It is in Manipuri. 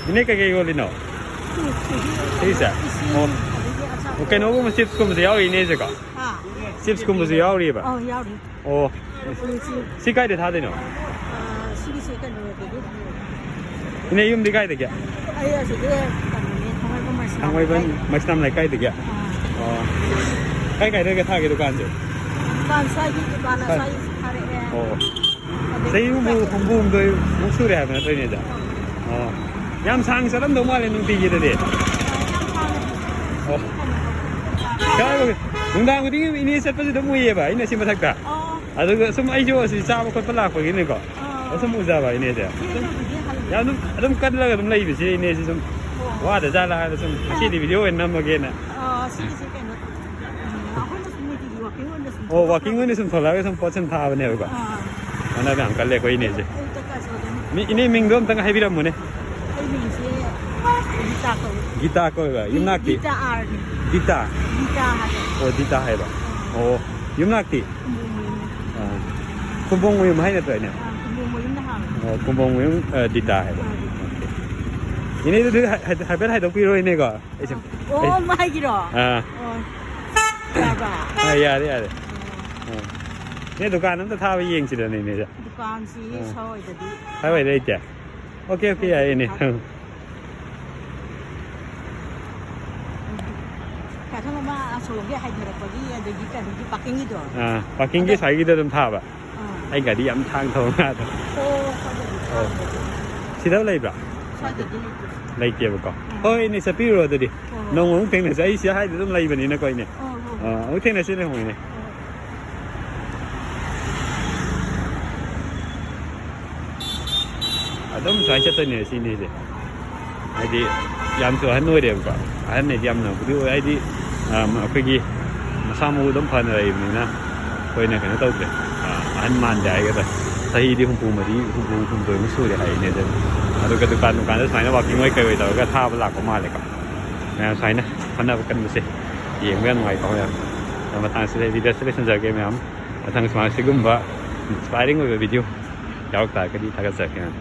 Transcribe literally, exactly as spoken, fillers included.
ꯏꯅꯦ, ꯀꯩꯀꯩ ꯌꯣꯜꯂꯤꯅꯣ? ꯁꯤꯁꯦ? ꯑꯣ꯫ ꯑꯣ, ꯀꯩꯅꯣꯒꯨꯝꯕ, ꯆꯤꯞꯁꯀꯨꯝꯕꯁꯨ ꯌꯥꯎꯔꯤ ꯏꯅꯦꯁꯦꯀꯣ? ꯍꯥ? ꯆꯤꯞꯁꯀꯨꯝꯕꯁꯨ ꯌꯥꯎꯔꯤꯕ? ꯑꯧ, ꯌꯥꯎꯔꯤ꯫ ꯑꯣ꯫ ꯁꯤ ꯀꯥꯏꯗ ꯊꯥꯗꯣꯏꯅꯣ? ꯑꯥ, ꯁꯤꯒꯤꯁꯦ ꯀꯩꯅꯣꯗꯒꯤ꯫ ꯏꯅꯦ ꯌꯨꯝꯗꯤ ꯀꯥꯏꯗꯒꯤ? ꯑꯩ ꯑꯁꯤꯒꯤ ꯀꯩꯅꯣꯅꯦ, ꯊꯥꯡꯃꯩꯕꯟ ꯃꯩꯁꯅꯥꯝ ꯊꯥꯡꯃꯩꯕꯟ ꯂꯩꯀꯥꯏꯗꯒꯤ꯫ ꯃꯩꯁꯅꯥꯝ ꯂꯩꯀꯥꯏꯗꯒꯤ? ꯑꯥ꯫ ꯑꯣ꯫ ꯀꯥꯏ ꯀꯥꯏꯗꯒ ꯊꯥꯒꯦ ꯗꯨꯀꯥꯟꯁꯦ? ꯗꯨꯀꯥꯟ ꯁ꯭ꯋꯥꯏꯒꯤ ꯗꯨꯀꯥꯟ ꯁ꯭ꯋꯥꯏ꯫ ꯑꯁ꯭ꯋꯥꯏ ꯊꯥꯔꯛꯑꯦ꯫ ꯑꯣ꯫ ꯑꯗꯒꯤ ꯆꯍꯤ ꯍꯨꯝꯐꯨ, ꯍꯨꯝꯐꯨ ꯍꯨꯝꯗꯣꯏꯃꯨꯛ ꯁꯨꯔꯦ ꯍꯥꯏꯕ ꯅꯠꯇ꯭ꯔꯣ ꯏꯅꯦꯁꯦ? ꯑꯣ꯫ ꯌꯥꯝ ꯁꯥꯡ ꯆꯠꯂꯝꯗꯧ ꯃꯥꯜꯂꯦ ꯅꯨꯡꯇꯤꯒꯤꯗꯗꯤ꯫ ꯑꯣ꯫ ꯀꯥꯏ-, ꯅꯨꯡꯗꯥꯡ ꯈꯨꯗꯤꯡꯒꯤ ꯏꯅꯦ ꯆꯠꯄꯁꯨ ꯑꯗꯨꯝ ꯎꯏꯌꯦꯕ ꯑꯩꯅ ꯁꯤ ꯃꯊꯛꯇ꯫ ꯑꯣ꯫ ꯑꯗꯨꯒ ꯁꯨꯝ ꯑꯩꯁꯨ ꯑꯁꯤ ꯆꯥꯕ ꯈꯣꯠꯄ ꯂꯥꯛꯄꯒꯤꯅꯦꯀꯣ꯫ ꯑꯣ꯫ ꯑꯗꯨꯝ ꯎꯖꯕ ꯏꯅꯦꯁꯦ꯫ ꯏꯆꯦꯁꯨ ꯑꯗꯨꯗꯤ ꯍꯜꯂꯦ꯫ ꯌꯥꯝ ꯑꯗꯨꯝ, ꯑꯗꯨꯝ ꯀꯜꯂꯒ ꯑꯗꯨꯝ ꯂꯩꯕꯁꯦ ꯏꯅꯦꯁꯦ ꯁꯨꯝ ꯑꯣ꯫ ꯋꯥꯗ ꯖꯥꯠꯂ ꯍꯥꯏꯅ ꯁꯨꯝ ꯉꯁꯤꯗꯤ ꯚꯤꯗꯤꯑꯣ ꯑꯣꯏꯅ ꯅꯝꯃꯒꯦꯅ꯫ ꯑꯣ, ꯁꯤꯒꯤꯁꯦ ꯀꯩꯅꯣ ꯇꯧꯕ꯫ ꯎꯝ, ꯑꯩꯈꯣꯏꯅ ꯁꯨꯝ ꯅꯨꯡꯇꯤꯒꯤ ꯋꯥꯛꯀꯤꯡ ꯑꯣꯏꯅ ꯁꯨꯝ ꯑꯣ, ꯊꯣꯛꯂꯛꯄ꯫ ꯋꯥꯛꯀꯤꯡ ꯑꯣꯏꯅ ꯁꯨꯝ ꯊꯣꯛꯂꯛꯑꯒ ꯁꯨꯝ ꯄꯣꯠ ꯁꯨꯝ ꯊꯥꯕꯅꯦꯕꯀꯣ꯫ ꯑꯥ꯫ ꯍꯣꯠꯅꯕ ꯌꯥꯝ ꯀꯜꯂꯦ ꯑꯩꯈꯣꯏ ꯏꯅꯦꯁꯦ꯫ ꯑꯌꯨꯛꯇ ꯀꯥꯁꯦ ꯑꯗꯨꯝ꯫ ꯃꯤ, ꯏꯅꯦ ꯃꯤꯡꯗꯣ ꯑꯝꯇꯪ ꯍꯥꯏꯕꯤꯔꯝꯃꯨꯅꯦ꯫ ꯑꯩ ꯃꯤꯡꯁꯦ ꯒꯤꯇꯥ ꯀꯧꯏ꯫ ꯒꯤꯇꯥ ꯀꯧꯋꯦꯕ꯫ ꯒꯤ-, ꯌꯨꯝꯅꯥꯛꯇꯤ? ꯒꯤꯇꯥ ꯑꯥꯔꯅꯦ꯫ ꯒꯤꯇꯥ? ꯒꯤꯇꯥ ꯍꯥꯏꯕ꯫ ꯑꯣ, ꯒꯤꯇꯥ ꯍꯥꯏꯕ꯫ ꯑꯥ꯫ ꯑꯣ, ꯌꯨꯝꯅꯥꯛꯇꯤ? ꯈꯨꯝꯕꯣꯡ ꯃꯌꯨꯝꯅꯦ꯫ ꯑꯥ꯫ ꯈꯨꯝꯕꯣꯡ ꯃꯌꯨꯝ ꯍꯥꯏ ꯅꯠꯇ꯭ꯔꯣ ꯏꯅꯦ? ꯑꯥ, ꯈꯨꯝꯕꯣꯡ ꯃꯌꯨꯝꯅ ꯍꯥꯡꯉꯦ꯫ ꯑꯣ, ꯈꯨꯝꯕꯣꯡ ꯃꯌꯨꯝ, ꯑ, ꯗꯤꯇꯥ ꯍꯥꯏꯕ꯫ ꯑꯥ, ꯗꯤꯇꯥ꯫ ꯑꯣꯀꯦ꯫ ꯏꯅꯦ, ꯑꯗꯨꯗꯤ ꯍꯥꯏ-, ꯍꯥꯏ-, ꯍꯥꯏꯐꯦꯠ ꯍꯥꯏꯗꯣꯛꯄꯤꯔꯣ ꯏꯅꯦꯀꯣ꯫ ꯑꯩꯁꯦ, ꯑꯥ꯫ ꯑꯣ, ꯑꯩ ꯃꯥꯒꯤꯔꯣ? ꯑꯥ꯫ ꯑꯣ꯫ ꯌꯥꯕ? ꯑꯥ, ꯌꯥꯔꯦ, ꯌꯥꯔꯦ꯫ ꯑꯣ꯫ ꯑꯥ꯫ ꯏꯅꯦ, ꯗꯨꯀꯥꯟ ꯑꯝꯇ ꯊꯥꯕ ꯌꯦꯡꯁꯤꯗꯅꯦ ꯏꯅꯦꯁꯦ꯫ ꯗꯨꯀꯥꯟꯁꯤ ꯑꯥ꯫ ꯁ꯭ꯋꯥꯏꯗꯗꯤ꯫ ꯁ꯭ꯋꯥꯏꯗ ꯂꯩꯇꯦ? ꯑꯣꯀꯦ, ꯑꯣꯀꯦ, ꯌꯥꯏꯌꯦ ꯏꯅꯦ꯫ ꯀꯩꯊꯦꯜ ꯑꯃ ꯑꯁꯣꯝꯒꯤ ꯍꯥꯏꯊꯔꯛꯄꯒꯤ ꯑꯗꯒꯤ ꯀꯩꯅꯣꯒꯤ ꯄꯥꯔꯀꯤꯡꯒꯤꯗꯣ꯫ ꯑꯥ, ꯄꯥꯔꯀꯤꯡꯒꯤ ꯑꯗꯣ ꯁ꯭ꯋꯥꯏꯒꯤꯗ ꯑꯗꯨꯝ ꯊꯥꯕ? ꯑꯥ꯫ ꯑꯩ ꯒꯥꯔꯤ ꯌꯥꯝ ꯊꯥꯡ ꯊꯧꯕ ꯉꯥꯛꯇ꯫ ꯑꯣ, ꯁ꯭ꯋꯥꯏꯗꯗꯤ ꯑꯣ꯫ ꯊꯥꯕꯅꯦ꯫ ꯁꯤꯗ ꯂꯩꯕ꯭ꯔꯥ? ꯁ꯭ꯋꯥꯏꯗꯗꯤ ꯂꯩꯇꯦ꯫ ꯂꯩꯇꯦꯕꯀꯣ? ꯑꯥ꯫ ꯍꯣꯏ, ꯏꯅꯦ, ꯆꯠꯄꯤꯔꯨꯔꯣ ꯑꯗꯨꯗꯤ꯫ ꯍꯣꯏ, ꯍꯣꯏ꯫ ꯅꯣꯡꯃ ꯑꯃꯨꯛ ꯊꯦꯡꯅꯁꯦ꯫ ꯑꯩ ꯁꯤ ꯍꯥꯏꯗ ꯑꯗꯨꯝ ꯂꯩꯕꯅꯤꯅꯀꯣ, ꯏꯅꯦ꯫ ꯍꯣꯏ, ꯍꯣꯏ꯫ ꯑꯥ, ꯑꯃꯨꯛ ꯊꯦꯡꯅꯁꯦ ꯅꯣꯡꯃ, ꯏꯅꯦ꯫ ꯍꯣꯏ꯫ ꯑꯗꯨꯝ ꯁꯨꯃꯥꯏꯅ ꯆꯠꯇꯣꯏꯅꯦ ꯁꯤꯅꯤꯁꯦ꯫ ꯍꯥꯏꯗꯤ ꯌꯥꯝꯁꯨ ꯑꯍꯟ ꯑꯣꯏꯔꯦꯕꯀꯣ꯫ ꯑꯍꯟ ꯍꯥꯏꯗꯤ ꯌꯥꯝꯅꯕꯨꯗꯤ ꯑꯣꯏ, ꯍꯥꯏꯗꯤ, ꯑꯝ, ꯑꯩꯈꯣꯏꯒꯤ ꯃꯁꯥ ꯃꯎ ꯑꯗꯨꯝ ꯐꯅ ꯂꯩꯕꯅꯤꯅ ꯑꯩꯈꯣꯏꯅ ꯀꯩꯅꯣ ꯇꯧꯗ꯭ꯔꯦ꯫ ꯑ, ꯑꯍꯟ ꯃꯥꯟꯗꯦ ꯍꯥꯏꯒꯗ꯭ꯔꯥ꯫ ꯆꯍꯤꯗꯤ ꯍꯨꯝꯐꯨ ꯃꯔꯤ, ꯍꯨꯝꯐꯨ ꯍꯨꯝꯗꯣꯏꯃꯨꯛ ꯁꯨꯔꯦ ꯍꯥꯏꯅꯦ꯫ ꯑꯗꯨ, ꯑꯗꯨꯒ ꯗꯨꯀꯥꯟ ꯗꯨꯀꯥꯟꯗ ꯁꯨꯃꯥꯏꯅ ꯋꯥꯛꯀꯤꯡ ꯑꯣꯏ ꯀꯩ ꯑꯣꯏ ꯇꯧꯔꯒ ꯊꯥꯕ ꯂꯥꯛꯄ ꯃꯥꯜꯂꯦꯀꯣ꯫ ꯃꯌꯥꯝ ꯁꯨꯃꯥꯏꯅ ꯍꯣꯠꯅꯕ ꯀꯟꯕꯁꯦ ꯌꯦꯡꯕ ꯌꯥꯝ ꯅꯨꯡꯉꯥꯏꯀꯣ ꯃꯌꯥꯝ꯫ ꯑꯗꯣ ꯃꯇꯥꯡꯁꯤꯗ ꯚꯤꯗꯤꯑꯣꯁꯦ ꯂꯣꯏꯁꯤꯟꯖꯔꯒꯦ ꯃꯌꯥꯝ꯫ ꯃꯊꯪ ꯁꯨꯃꯥꯏꯅ ꯁꯤꯒꯨꯝꯕ inspiring ꯑꯣꯏꯕ ꯚꯤꯗꯤꯑꯣ ꯌꯥꯎꯔꯛ ꯇꯥꯔꯒꯗꯤ ꯊꯥꯒꯠꯆꯔꯛꯀꯦ ꯃꯌꯥꯝ꯫